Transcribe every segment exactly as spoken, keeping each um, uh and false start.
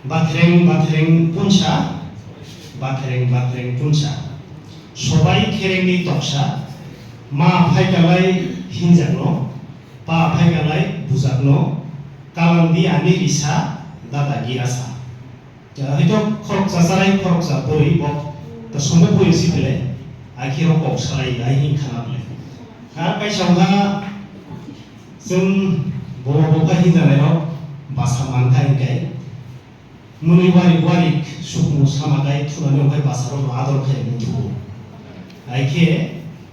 Bathreng bathreng punsa, bathreng bathreng punsa. Sobai kherengni toksa, ma phaikalai hinjakno, pa phaikalai bujakno, kalang di ani risa, dada girasa. Haitok khoroksa charai khoroksa bwrwi bo ta somo puyo sipile, akhiro kok salai ai hin khana bile. Ar kaisa wngkha chwng bo bo phai hinjanai rok basa mankha hinkai. Mwnwi warik warik sukmu sama kai thunani wngkhai bwsarokno ador khai muthungo. Hai khe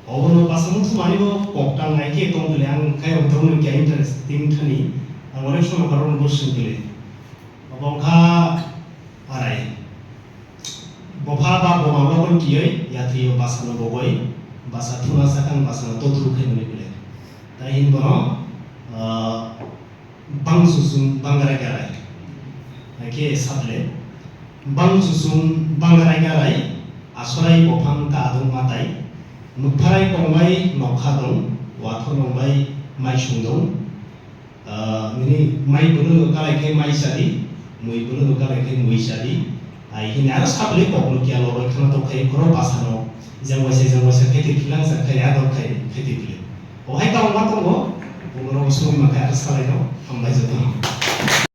obono bwsa muthumani bo koktang hai khe tong bwle ang khai obono khe interesting thani ang onek sono borokno bo swng bwle. Obo wngkha arai. Bopha ba buma lokon tiyoi yathwi o bwsano bogoi bwsa thuna sakang bwsano totru khai mwnwi bwle. Tai hin bono, ah, Bang susung bangrai garai. Hai khe saple. Bang susung bangrai garai. Asorai bophang ta adung matai. Nukpharai konglai nokha dong. Watho nonglai mai sung dong. Ah, nini mai bwlwng kalai khe mai sadi. Mui bwlwng kalai khe mui sadi. Ai hini aro saple kokno kiya loroi khana tokhe khoro bwsano jang waisa jang waisa khaiti philang sa khai ador khai khaiti phili. O hai tamo ma tongo, bongorok sumi ma khai aro salai no hambai jotono.